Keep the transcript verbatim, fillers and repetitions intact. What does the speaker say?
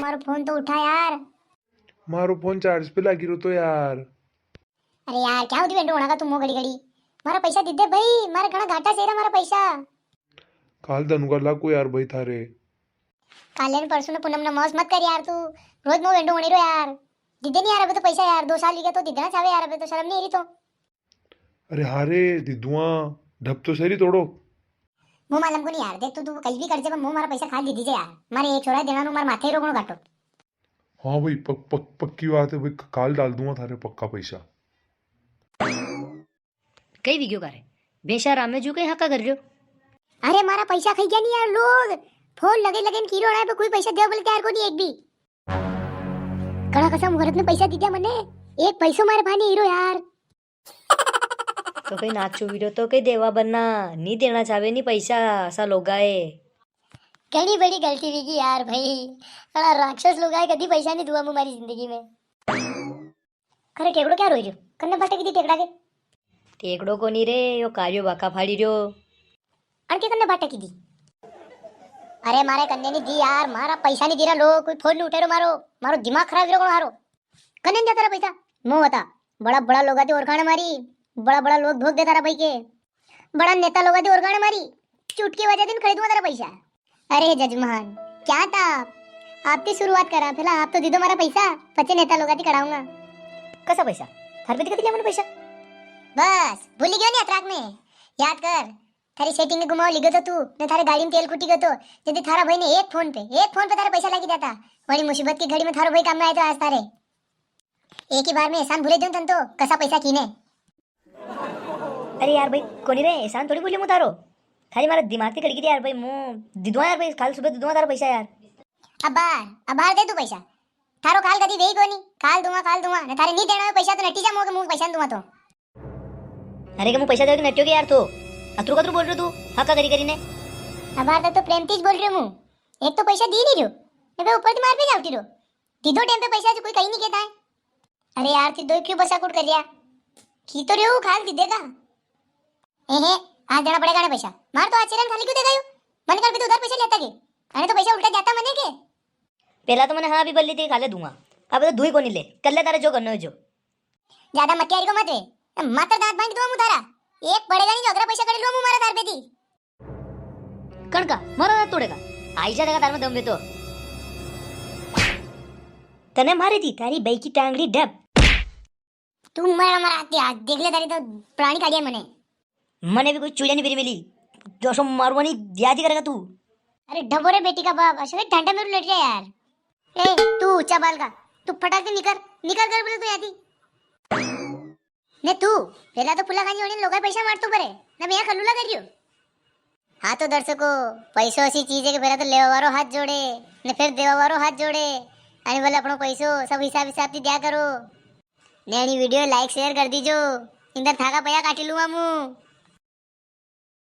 मारो फोन तो उठा यार। मारो फोन चार्ज पे लागी रो तो यार। अरे यार, क्या होती बेंडो होना का तुम घड़ी घड़ी। मारा पैसा दीदे भाई, मारा घणा घाटा चेरा मारा पैसा। काल धनु का लाखो यार भाई थारे। काले ने परसों ने पूनम ने मौज मत कर यार तू। रोज मो बेंडो होने रो यार। दीदे नी यार अबे तो पैसा यार, दो साल हो गया तो दीदे ना चावे यार, अबे तो शर्म नी आ री तो। अरे हाँ रे, दीदुआ, ढप तो सरी तोड़ो। मु मालूम को नी यार, देख तू, तू कई भी कर जे, पर मु मारा पैसा खा दीदी जे यार। मारे एक छोरा देना नु मार माथे रो घणो घाटो। हाँ भाई, पक-, पक-, पक्की बात है भाई, काल डाल दूंगा थारे पक्का पैसा। कई विग्यो का रे? बेशा रामे जू कई हाका कर रियो? अरे मारा पैसा खाई गया नी यार लोग। फोन लगे लगे न कीरो रहा है, पर कोई पैसा देवा बोले तैयार को नी एक भी। कड़ा कसम मुहूर्त में पैसा दीद्या मने, एक पैसो मारे पानी हीरो यार। तो कई नाचो वीरो तो कई देवा बन्ना, नी देना चावे नी पैसा, असा लोगा है। घणी बड़ी गलती वीगी यार भाई, अड़ा राक्षस लोगा है, कदी पैसा नी दुआ मु मारी जिंदगी में। अरे टेकड़ो क्या रोई रियो? कन्ने बाटे की दी टेकड़ा के? टेकड़ो कोनी रे, यो कार्यो बाका फाड़ी रियो। अणके कन्ने बाटे की दी? अरे मारे कन्ने नी दी यार, मारा पैसा नी दी रा लोग, कोई फोन नी उठे रो मारो, मारो दिमाग खराब वीरो कोण हारो। कन्ने नी देता रा पैसा? मु बता, बड़ा बड़ा लोगा ती ओरखाण मारी, बड़ा बड़ा लोग धोख देता रा भाई के, बड़ा नेता लोगा ती ओरखाण मारी, चुटकी बजा दिन खरीदूंगा तेरा पैसा। अरे जजमान, क्या था आप? आप ती शुरुआत करा, पहला आप तो दीदो मारा पैसा, पचे नेता लोगा ती कढ़ाऊंगा। कसा पैसा? थार पे ती कदी लिया मने पैसा? बस, भूली गयो नी अतराक में? याद कर, थारी सेटिंग के घुमाओ लिगो तो तू, ने थारे गाड़ी में तेल खुटी गयो तो, जदी थारा भाई ने एक फोन पे, एक फोन पे थारा पैसा लागी जाता, वणी मुसीबत की घड़ी में थारो भाई काम में आयो तो आज थारे। एक ही बार में एहसान भूले दूं तन तो, कसा पैसा कीने। अरे यार भाई, कोनी रे, एहसान थोड़ी भूले मु थारो। खाली मारा दिमाग ती खड़की थी यार भाई, मु दीदुआ यार भाई, काल सुबह दीदुआ थारा पैसा यार। अबार, अबार दे तू पैसा। थारो काल कदी वेई कोनी, काल दूंगा, काल दूंगा। ने थारे नी देना हो पैसा तो नटी जा, मो के मु पैसा नी दूंगा तो। अरे के मु पैसा दे के नट्यो के यार तू? अतरू कतरू बोल रियो तू? हाका करी करी ने। अबार तक तो प्रेम ती ज बोल रियो मु। एक तो पैसा दी नी रियो, ने बे ऊपर ती मार पे जावटी रियो। दीदो टेम पे पैसा जो कोई कई नी केता है। अरे यार, ती दोई क्यों बसा कुट कर रिया? की तो रियो खाल दीदे का। ए हे, आज देना पड़ेगा ने पैसा। मार तो आज चेरन खाली क्यों दे गयो? मने काल भी तो उधार पैसा लेता के? अरे तो पैसा उल्टा जाता मने के? पहला तो मने हाँ भी बोली थी, काले दूंगा। अब तो दूई कोनी ले, कर ले तारे जो करनो है जो। ज्यादा मत यारी को मत रे, मात्र दांत भांग दूंगा मु थारा। एक पड़ेगा नी जो अगरा पैसा कड़े लूंगा मु मारा थार पे ती। कण का? मारा दांत तोड़ेगा? आई जा देखा तार में दम वे तो। तने मारी दी तारी बई की टांगड़ी डब। तू मरा मरा आती आज देख ले तारी तो प्राणी काढ़िया मने। मने भी कोई चूड़िया नी पेरी मिली, जो सो मारवा नी याद ही करेगा तू। अरे ढबो रे बेटी का बाप, अशोक ठंडा में लड़ गया यार। ए तू ऊंचा बाल का, तू फटाक से निकर, निकर कर बोले तू यादी। ने तू, पहला तो फुला खानी होनी लोगा पैसा मार तू परे, ना मैं खलूला कर रियो। हाँ तो दर्शकों, पैसो ऐसी चीज है कि पहला तो लेवा वारो हाथ जोड़े, ने फिर देवा वारो हाथ जोड़े। अने बोले अपनो पैसो सब हिसाब हिसाब ती दिया करो। ने अणी वीडियो लाइक शेयर कर दीजो, इंदर थाका पया काटी लूंगा मु।